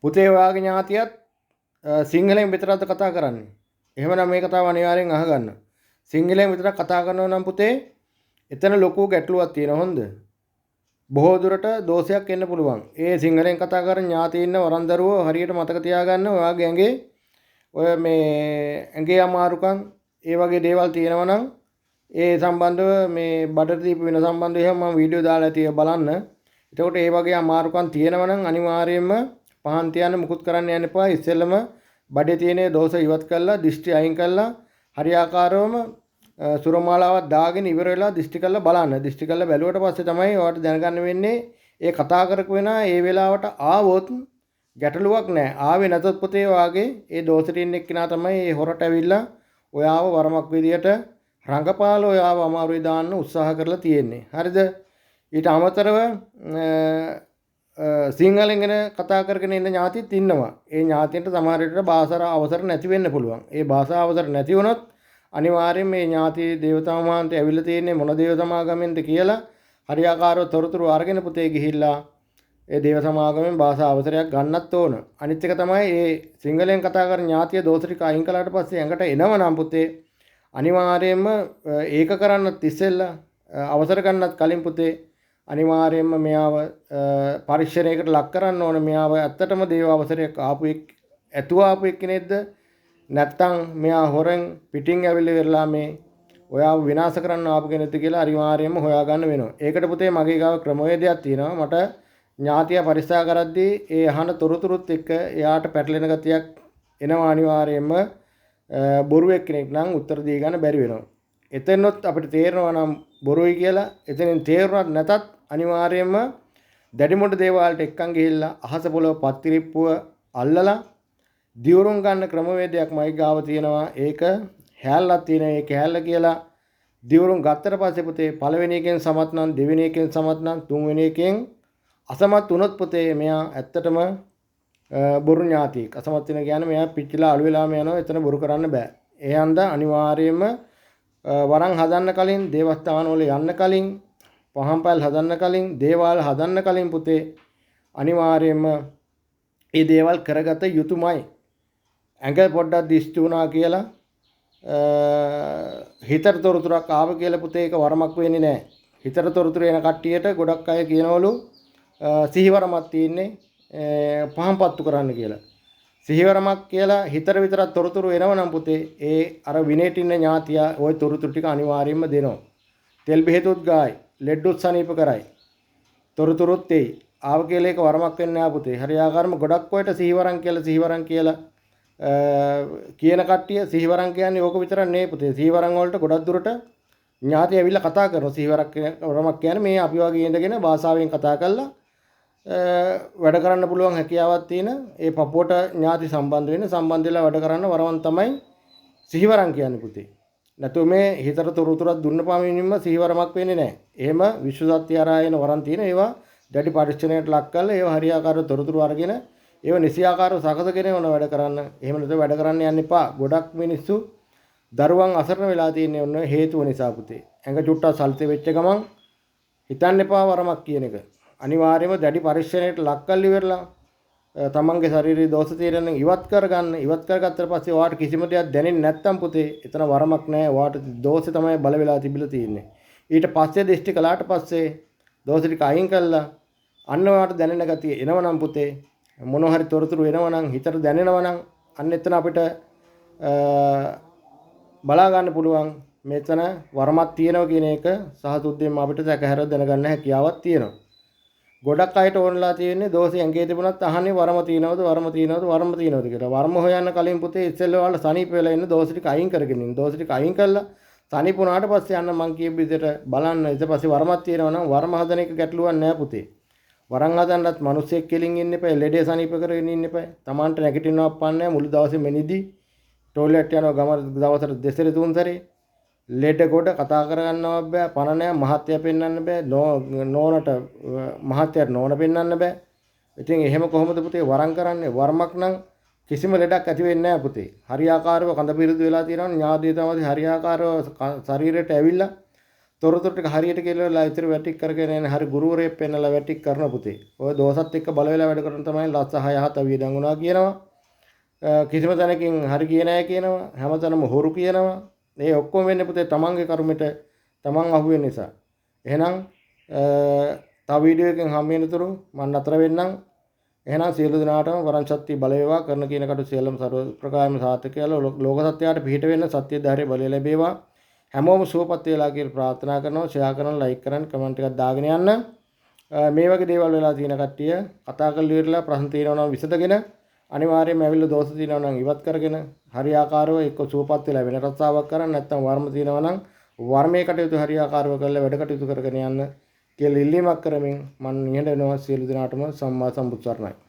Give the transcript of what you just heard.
පුතේ ඔයාගේ ඥාතියත් සිංහලෙන් විතරක්ද කතා කරන්නේ? එහෙමනම් මේ කතාව අනිවාර්යෙන් අහගන්න. සිංහලෙන් විතරක් කතා කරනවා නම් පුතේ එතන ලොකු ගැටලුවක් තියෙනවා හොඳ. බොහෝ දුරට දෝෂයක් එන්න පුළුවන්. ඒ සිංහලෙන් කතා කරන ඥාති ඉන්න වරන්දරුවෝ හරියට මතක තියාගන්න, ඔයාගේ ඇඟේ ඔය මේ ඇඟේ අමාරුකම් ඒ වගේ දේවල් තියෙනවා නම් ඒ සම්බන්ධව මේ බඩට දීපු වෙන සම්බන්ධව එහෙම මම වීඩියෝ දාලා ඇති බලන්න. එතකොට ඒ වගේ අමාරුකම් තියෙනවා නම් අනිවාර්යයෙන්ම පහන් තියන්න මුකුත් කරන්න යන්න එපා. ඉස්සෙල්ලම බඩේ තියෙන දෝෂ ඉවත් කරලා, දිෂ්ටි අයින් කරලා, හරියාකාරවම සුරමාලාවක් දාගෙන ඉවර වෙලා දිෂ්ටි කරලා බලන්න. දිෂ්ටි කරලා බැලුවට පස්සේ තමයි ඔයාලට දැනගන්න වෙන්නේ ඒ කතා කරපු වෙනා ඒ වෙලාවට ආවොත් ගැටලුවක් නෑ. ආවේ නැතොත් පුතේ ඔයාගේ ඒ දෝෂෙට ඉන්න එක්කෙනා තමයි ඒ හොරට ඇවිල්ලා ඔයාව වරමක් විදියට රඟපාල ඔයාව අමාරුවේ දාන්න උත්සාහ කරලා තියෙන්නේ. හරිද? ඊට අමතරව සිංහලෙන් ගැන කතා කරගෙන ඉන්න ඥාතිත් ඉන්නවා. ඒ ඥාතියන්ට සමහර විට භාෂා අවසර නැති වෙන්න පුළුවන්. ඒ භාෂා අවසර නැති වුණොත් අනිවාර්යයෙන් මේ ඥාති දේවතා මහන්තේ ඇවිල්ලා තියෙන්නේ මොන දේව සමාගමෙන්ද කියලා හරියාකාරව තොරතුරු අරගෙන පුතේ ගිහිල්ලා ඒ දේව සමාගමෙන් භාෂා අවසරයක් ගන්නත් ඕන. අනිත් එක තමයි ඒ සිංහලෙන් කතා කරන ඥාතිය දෝෂ ටික අයින් කළාට පස්සේ ඇඟට එනව නම් පුතේ අනිවාර්යයෙන්ම ඒක කරන්නත් ඉස්සෙල්ලා අවසර ගන්නත් කලින් පුතේ අනිවාර්යයෙන්ම මෙයාව පරීක්ෂණයකට ලක් කරන්න ඕන. මෙයාව ඇත්තටම දේව අවසරයක් ආපු එක් ඇතුව ආපු එක්කෙනෙක්ද නැත්තම් මෙයා හොරෙන් පිටින් ඇවිල්ලා ඉවරලා මේ ඔයාව විනාශ කරන්න ආපු කෙනෙක්ද කියලා අනිවාර්යයෙන්ම හොයාගන්න වෙනවා. ඒකට පුතේ මගේ ගාව ක්‍රමවේදයක් තියෙනවා. මට ඥාතිය පරික්ෂා කරද්දී ඒ අහන තොරතුරුත් එක්ක එයාට පැටලෙන ගතියක් එනවා. අනිවාර්යයෙන්ම බොරු එක්කෙනෙක් නම් උත්තර දී ගන්න බැරි වෙනවා. එතනොත් අපිට තේරෙනවා නම් බොරුයි කියලා. එතනින් තේරුණත් නැතත් අනිවාර්යයෙන්ම දැඩිමොඩ දේවාලට එක්කන් ගිහිල්ලා අහස පොළව පත්තිරිප්පුව අල්ලලා දියුරුම් ගන්න ක්‍රමවේදයක් මයි ගාව තියෙනවා. ඒක හැල්ලක් තියෙන. ඒ කෑල්ල කියලා දියුරුම් ගත්තට පස්සේ පුතේ පළවෙනි එකෙන් සමත් නම්, දෙවෙනි එකෙන් සමත් නම්, තුන්වෙනි එකෙන් අසමත් වුණොත් පුතේ මෙයා ඇත්තටම බොරු ඥාතියෙක්. අසමත් වෙන කියන්නේ මෙයා පිච්චිලා අලු වෙලාම යනවා. එතන බොරු කරන්න බෑ. ඒ හන්දා අනිවාර්යයෙන්ම වරන් හදන්න කලින්, දේවස්ථාන වල යන්න කලින්, පහන් පැල් හදන්න කලින්, දේවාල හදන්න කලින් පුතේ අනිවාර්යයෙන්ම මේ දේවල් කරගත යුතුමයි. ඇඟ පොඩ්ඩක් දිෂ්ටි වුණා කියලා හිතට තොරතුරක් ආව කියලා පුතේ ඒක වරමක් වෙන්නේ නැහැ. හිතට තොරතුරු එන කට්ටියට ගොඩක් අය කියනවලු සිහිවරමක් තියෙන්නේ පහන් පත්තු කරන්න කියලා. සිහිවරමක් කියලා හිතට විතරක් තොරතුරු එනව නම් පුතේ ඒ අර විනේට ඉන්න ඥාතියා ওই තොරතුරු ටික අනිවාර්යයෙන්ම දෙනවා. තෙල් බෙහෙතුත් ගායි, ලෙඩ්ඩුත් සනීප කරයි, තොරතුරුත් එයි. ආව කියලා ඒක වරමක් වෙන්නේ නෑ පුතේ. හරියාකාරම ගොඩක් ඔයට සිහිවරම් කියලා සිහිවරම් කියලා කියන කට්ටිය සිහිවරම් කියන්නේ ඕක විතරක් නෙවෙයි පුතේ. සිහිවරම් වලට ගොඩක් දුරට ඥාති ඇවිල්ලා කතා කරනවා. සිහිවරක් වරමක් කියන්නේ මේ අපි වගේ ඉඳගෙන භාෂාවෙන් කතා කරලා වැඩ කරන්න පුළුවන් හැකියාවක් තියෙන ඒ පපුවට ඥාති සම්බන්ධ වෙන සම්බන්ධ වෙලා වැඩ කරන්න වරමන් තමයි සිහිවරම් කියන්නේ පුතේ. නැතුව මේ හිතට තොරතුරක් දුන්න පමණින්ම සිහිවරමක් වෙන්නේ නැහැ. එහෙම විශ්ව සත්‍ය හරහා එන වරන් තියෙන ඒවා දැඩි පරීක්ෂණයට ලක් කරලා ඒවා හරියාකාරව තොරතුරු අරගෙන ඒව නිසියාකාරව සකසගෙන ඕන වැඩ කරන්න. එහෙම නැතුව වැඩ කරන්න යන්න එපා. ගොඩක් මිනිස්සු දරුවන් අසරණ වෙලා තියෙන්නේ ඔන්න හේතුව නිසා පුතේ. ඇඟ චුට්ටක් සල්තේ වෙච්ච ගමන් හිතන්න එපා වරමක් කියන එක. අනිවාර්යයෙන්ම දැඩි පරීක්ෂණයට ලක් කරලා ඉවරලා තමන්ගේ ශරීරයේ දෝෂ තියෙන නම් ඉවත් කරගන්න. ඉවත් කරගත්තට පස්සේ ඔයාට කිසිම දෙයක් දැනෙන්නේ නැත්තම් පුතේ එතන වරමක් නෑ. ඔයාට දෝෂේ තමයි බල වෙලා තිබිලා තියෙන්නේ. ඊට පස්සේ දෘෂ්ටි කළාට පස්සේ දෝෂ ටික අයින් කළා අන්න ඔයාට දැනෙන ගතිය එනවනම් පුතේ මොන හරි තොරතුරු එනවනම් හිතට දැනෙනවනම් අන්න එතන අපිට බලා ගන්න පුළුවන් මෙතන වරමක් තියෙනවා කියන එක සහ සුද්ධයෙන්ම අපිට සැකහැර දැනගන්න හැකියාවක් තියෙනවා. ගොඩක් අයට ඕනලා තියෙන්නේ දෝෂي ඇඟේ තිබුණත් අහන්නේ වරම තියෙනවද වරම තියෙනවද වරම තියෙනවද කියලා. වරම හොයන්න කලින් පුතේ ඉස්සෙල්ලා ඔයාලා සනීප වෙලා ඉන්න දෝෂ ටික අයින් කරගෙන ඉන්න. දෝෂ ටික අයින් කරලා සනීප වුණාට පස්සේ යන්න මං කියපු විදිහට බලන්න. ඊට පස්සේ වරමක් තියෙනවා නම් වරම හදන එක ගැටලුවක් නෑ පුතේ. වරන් හදන්නත් මිනිස්සෙක් කෙලින් ඉන්න එපා. ලෙඩේ සනීප කරගෙන ඉන්න එපා. Tamanට නැගිටිනවක් පන්නේ මුළු දවසේම නිදි. ටොයිලට් යනවා ගම දවසට දෙසරේ තුන් සැරේ. ලෙඩ ගොඩ කතා කරගන්නවත් බෑ, පණ නෑ, මහත්ය පෙන්වන්න බෑ, නෝනට මහත්යට නෝන පෙන්වන්න බෑ. ඉතින් එහෙම කොහොමද පුතේ වරන් කරන්නේ? වරමක් නම් කිසිම ලෙඩක් ඇති වෙන්නේ නෑ පුතේ. හරියාකාරව කඳ පිරිදු වෙලා තියෙනවා ඥාතිය තමයි හරියාකාරව ශරීරයට ඇවිල්ලා තොරතුරු ටික හරියට කියලා ඉතිරි වැඩ ටික කරගෙන යන හරි ගුරුවරයෙක් පෙන්නලා වැඩ ටික කරන පුතේ. ඔය දෝසත් එක්ක බල වෙලා වැඩ කරන තමයි ලස්ස 6 7 වියදම් වුණා කියනවා. කිසිම තැනකින් හරි ගියේ නෑ කියනවා. හැමතැනම හොරු කියනවා. මේ ඔක්කොම වෙන්නේ පුතේ තමන්ගේ කර්මෙට තමන් අහු වෙන නිසා. එහෙනම් තව වීඩියෝ එකකින් හම් වෙනතුරු මම නතර වෙන්නම්. එහෙනම් සියලු දෙනාටම වරන් ශක්තිය බල වේවා. කරන කියන කටු සියලුම සර්ව ප්‍රකාරම සාර්ථක කියලා ලෝක සත්‍යයට පිහිට වෙන්න සත්‍ය ධෛර්ය බලය ලැබේවා. හැමෝම සුවපත් වේලා කියලා ප්‍රාර්ථනා කරනවා. ෂෙයා කරන්න, ලයික් කරන්න, කමෙන්ට් එකක් දාගෙන යන්න. මේ වගේ දේවල් වෙලා තියෙන කට්ටිය කතා කරලා ඉවරලා ප්‍රශ්න තියෙනවා නම් විසඳගෙන අනිවාර්යයෙන්ම ඇවිල්ලා දෝෂ තියෙනවා නම් ඉවත් කරගෙන හරියාකාරව එක්ක සුවපත් වෙලා වෙන රස්සාවක් කරන්න, නැත්නම් වර්ම තියෙනවා නම් වර්මයේ කටයුතු හරියාකාරව කරලා වැඩ කටයුතු කරගෙන යන්න කියලා ඉල්ලීමක් කරමින් මම නිහඬ වෙනවා. සියලු දෙනාටම සම්මා සම්බුදු සරණයි.